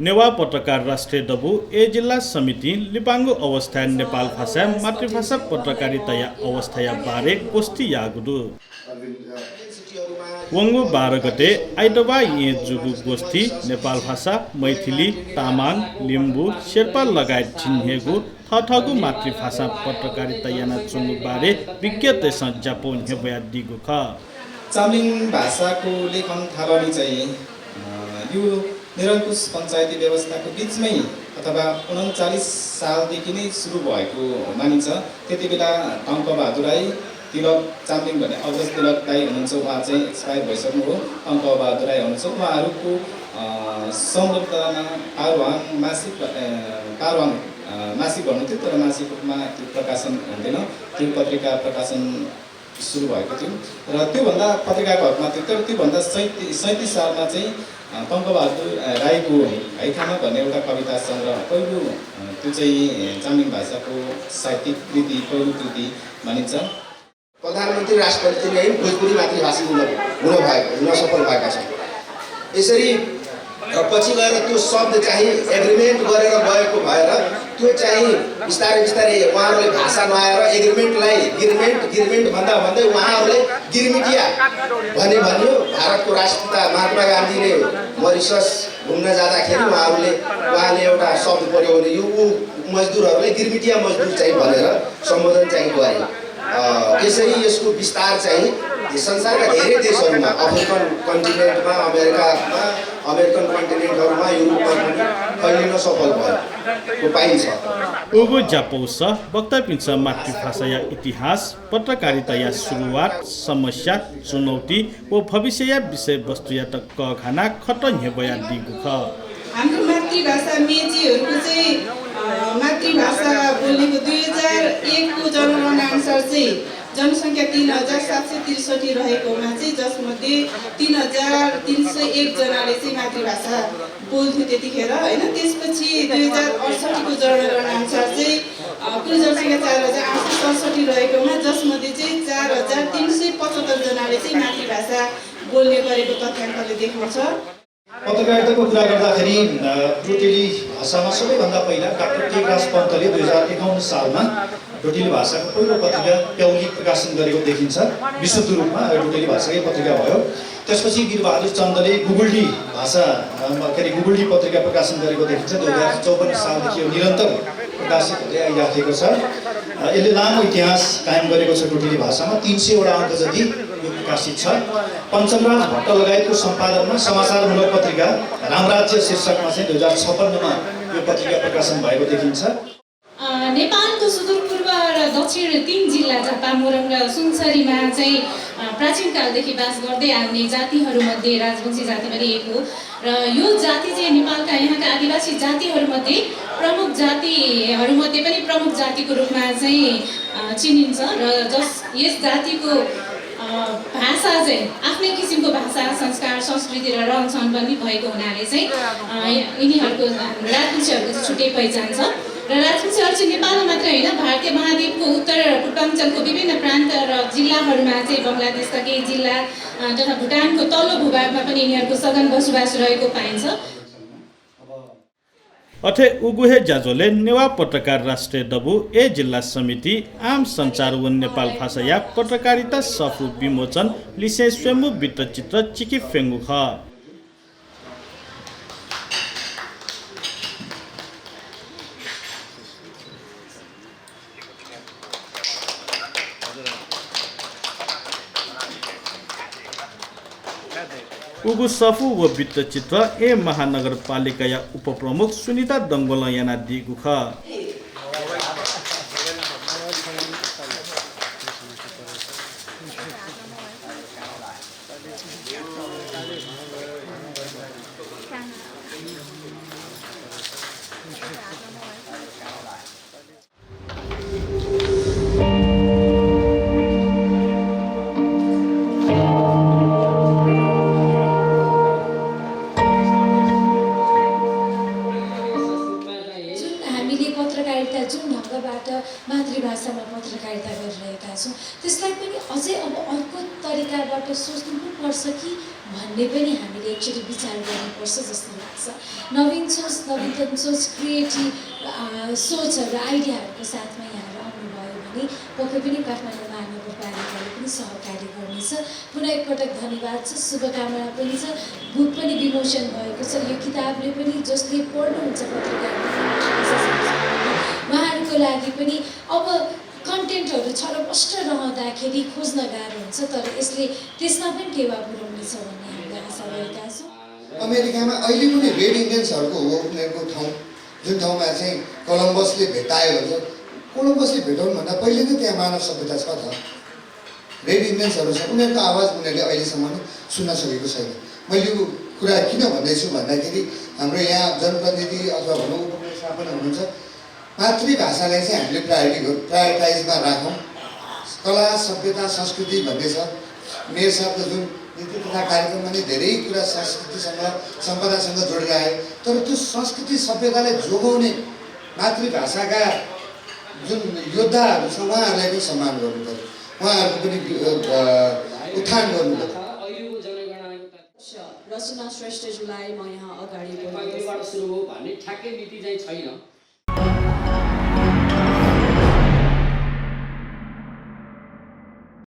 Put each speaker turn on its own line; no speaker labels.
नेवा पत्रकार राष्ट्रिय दबु ए जिल्ला समिति लिपाङ्गु अवस्था नेपाल भाषा मातृभाषा पत्रकारिता अवस्था बारे कोस्ती यागुदु वंगु 12 गते आइतबार ये जुगु गोष्ठी नेपाल भाषा मैथिली तामाङ लिम्बू शेर्पा लगायत छिन्हेगु थथगु मातृभाषा पत्रकारिता याना चुंगु बारे विज्ञतेसँग जापोन हेबया दिगु ख
चाम्लिङ भाषाको लेखन थालनी चाहिँ यो निरङ्कुश पञ्चायती व्यवस्थाको बीचमै अथवा 39 सालदेखि नै सुरु भएको मानिन्छ। त्यतिबेला टङ्कबहादुर राई तिलक चाम्लिङ भन्ने अग्रज तिलक दाई हुनुहुन्छ, उहाँ चाहिँ एक्सपायर भइसक्नु हो। टङ्कबहादुर राई हुनुहुन्छ, उहाँहरूको संलग्नतामा पारुवाङ मासिक भन्नुहुन्थ्यो, तर मासिक रूपमा त्यो प्रकाशन हुँदैन। त्यो पत्रिका प्रकाशन सुरु भएको थियो र त्योभन्दा पत्रिकाको हकमा थियो। तर त्योभन्दा 37 सालमा चाहिँ टङ्कबहादुर राईको हैठामा भन्ने एउटा कविता सङ्ग्रह पहिलो त्यो चाहिँ चाम्लिङ भाषाको साहित्यिक कृति पहिलो कृति मानिन्छ।
प्रधानमन्त्री राष्ट्रपतिले भोजपुरी मातृभाषी हुन सफल भएका छन्। यसरी पछि गएर त्यो शब्द चाहिँ एग्रिमेन्ट गरेर गएको भएर त्यो चाहिँ बिस्तारै बिस्तारै उहाँहरूले भाषा नआएर एग्रिमेन्टलाई गिरमेन्ट भन्दा भन्दै उहाँहरूले गिरमिटिया भन्यो। भारतको राष्ट्रपिता महात्मा गान्धीले मरिसस घुम्न जाँदाखेरि उहाँले एउटा शब्द प्रयोग गर्ने यो मजदुरहरूले गिरमिटिया मजदुर चाहिँ भनेर सम्बोधन चाहिँ गरे। यसरी यसको विस्तार चाहिँ संसारका धेरै देशहरूमा अफ्रिकन कन्टिनेन्टमा अमेरिकन कन्टिनेन्टहरूमा युरोपमा पनि फैलिन सफल भएको पाइन्छ।
उगु जापौस वक्ता पिन्छ मातृभाषा या इतिहास पत्रकारिता या सुरुवात समस्या चुनौती व भविष्य या विषय वस्तु या त खाना खटन हेबया दिगु ख
हाम्रो मातृभाषा मेचीहरूको चाहिँ मातृभाषा बोल्नेको 2001 को जनगणना अनुसार चाहिँ जनसङ्ख्या 3763 रहेकोमा चाहिँ जसमध्ये 3301 जनाले चाहिँ मातृभाषा बोल्थ्यो त्यतिखेर हैन। त्यसपछि 2068 को जनगणना अनुसार चाहिँ कुल जनसङ्ख्या 4867 रहेकोमा जसमध्ये चाहिँ 4375 जनाले चाहिँ मातृभाषा बोल्ने गरेको तथ्याङ्कले देखाउँछ।
पत्रकारिताको कुरा गर्दाखेरि डोटेली भाषामा सबैभन्दा पहिला डाक्टर टेकराज पन्तले 2051 सालमा डोटेली भाषाको पहिलो पत्रिका प्याउली प्रकाशन गरेको देखिन्छ। विशुद्ध रूपमा डोटेली भाषाकै पत्रिका भयो। त्यसपछि वीरबहादुर चन्दले गुगुल्डी पत्रिका प्रकाशन गरेको देखिन्छ। 2054 सालदेखि यो निरन्तर प्रकाशित हुँदै आइराखेको छ। यसले लामो इतिहास कायम गरेको छ। डोटेली भाषामा 300 वटा अङ्क जति प्रकाशित छ। पञ्चमराज भट्ट लगायतको सम्पादनमा समाचारमूलक पत्रिका रामराज्य शीर्षकमा चाहिँ 2056 मा यो पत्रिका प्रकाशन भएको देखिन्छ।
नेपालको सुदूरपूर्व र दक्षिण 3 जिल्ला झापा मोरङ र सुनसरीमा चाहिँ प्राचीन कालदेखि बास गर्दै आउने जातिहरूमध्ये राजवंशी जाति पनि एक हो र यो जाति चाहिँ नेपालका यहाँका आदिवासी जातिहरूमध्ये प्रमुख जातिहरूमध्ये पनि प्रमुख जातिको रूपमा चाहिँ चिनिन्छ र यस जातिको भाषा चाहिँ आफ्नै किसिमको भाषा संस्कार संस्कृति र रहनसहन पनि भएको हुनाले चाहिँ यिनीहरूको राजवंशीहरूको चाहिँ छुट्टै पहिचान छ र राजवंशीहरू चाहिँ नेपालमा मात्रै होइन भारतीय महाद्वीपको उत्तर र पूर्वाञ्चलको विभिन्न प्रान्त र जिल्लाहरूमा चाहिँ बङ्गलादेशका केही जिल्ला तथा भुटानको तल्लो भूभागमा पनि यिनीहरूको सघन बसोबास रहेको पाइन्छ।
अथे उगुहे जाजोले नेवा पत्रकार राष्ट्रिय दबु ए जिल्ला समिति आम सञ्चार व नेपाल भाषा या पत्रकारिता सफु विमोचन लिसे स्वयम्भू वृत्तचित्र चिकी फेङ्गु ख उगु सफु व वृत्तचित्र ए महानगरपालिका या उपप्रमुख सुनिता दङ्गोला याना दिगु ख
पत्रकारिता जुन ढङ्गबाट मातृभाषामा पत्रकारिता गरिरहेका छौँ त्यसलाई पनि अझै अब अर्को तरिकाबाट सोच्नु पनि पर्छ कि भन्ने पनि हामीले एकचोटि विचार गर्नुपर्छ जस्तो लाग्छ। नवीन सोच क्रिएटिभ सोचहरू आइडियाहरूको साथमा यहाँहरू आउनुभयो भने पक्कै पनि काठमाडौँ महानगरपालिकाले पनि सहकार्य गर्नेछ। पुनः एकपटक धन्यवाद छ, शुभकामना पनि छ। बुक पनि विमोचन भएको छ। यो किताबले पनि जसले पढ्नुहुन्छ पत्रकारिता उहाँहरूको लागि पनि अब कन्टेन्टहरू छरपष्ट रहँदाखेरि खोज्न गाह्रो हुन्छ, तर यसले त्यसमा पनि टेवा पुर्याउनेछ भन्ने हामीले आशा गरेका छौँ।
अमेरिकामा अहिले पनि रेड इन्डियन्सहरूको हो उनीहरूको ठाउँ, जुन ठाउँमा चाहिँ कोलम्बसले भेटायो भन्छ। कोलम्बसले भेटाउनुभन्दा पहिले नै त्यहाँ मानव सभ्यता छ त। रेड इन्डियन्सहरू छ, उनीहरूको आवाज उनीहरूले अहिलेसम्म सुन्न सकेको छैन। मैले यो कुरा किन भन्दैछु भन्दाखेरि हाम्रो यहाँ जनप्रतिनिधि अथवा भनौँ उपप्रमुख पनि हुनुहुन्छ। मातृभाषालाई चाहिँ हामीले प्रायोरिटाइजमा राखौँ। कला सभ्यता संस्कृति भन्ने छ। मेयर साहबको जुन नीति तथा कार्यक्रममा नै धेरै कुरा संस्कृतिसँग सम्पदासँग जोडेर आयो, तर त्यो संस्कृति सभ्यतालाई जोगाउने मातृभाषाका जुन योद्धाहरू छ उहाँहरूलाई पनि सम्मान गर्नु पर्यो, उहाँहरूको पनि उत्थान गर्नु पर्यो।
रचना श्रेष्ठज्यूलाई म यहाँ अगाडि सुरु हो भन्ने ठ्याक्कै मिति चाहिँ छैन।